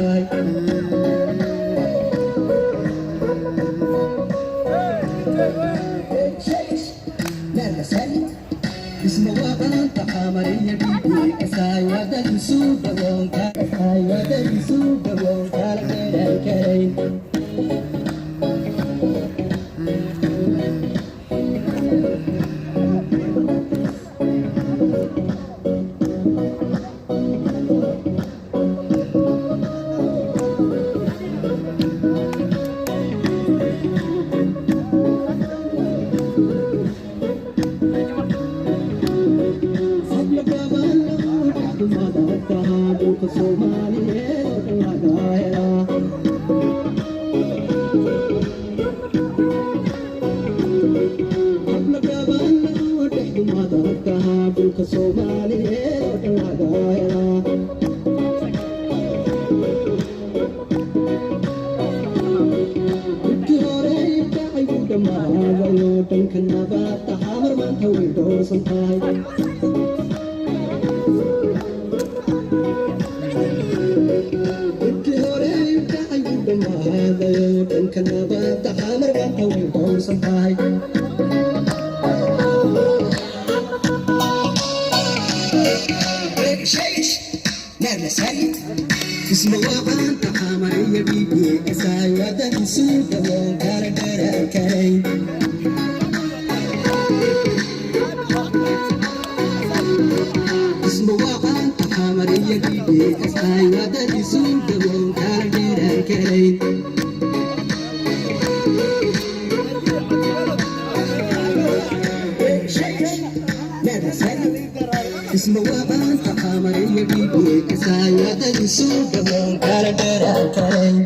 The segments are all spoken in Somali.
tahay. Isma waaqanta xamariya dhiigeekasaay wadadiisu dhawoonkaay wadadiisu dhawoon kala dheeraan karayn. Habla dhulka Soomaaliyeed oo dhan laga helaa. Habla gaabaan dhexdumadataha dhulka Soomaaliyeed oo dhan laga helaa. Dhibkii hore dhacay wuu dhammaadayo, dhanka nabadda Xamar maanta way dhowrsan tahay. Dhibkii hore dhacay wuu dhammaadayo, dhanka nabadda Xamar maanta way dhowrsan tahay. Isma waaqanta xamariya dhiigeekasaay wadadiisu dhawoon kala dheeraan karayn. Isma waaqanta xamariya dhiigeekasaay wadadiisu dhawoon kala dheeraan karayn. Isma waaqanta xamariya dhiigeekasaay wadadiisu dhawoon kala dheeraan karayn.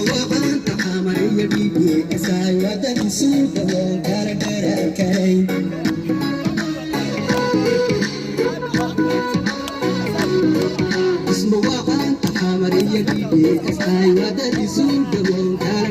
Waaqanta xamariya dhiigeekasaay wadadiisu dhawoon kala dheeraan karayn. Isma waaqanta xamariya dhiigeekasaay wadadiisu dhawoon kala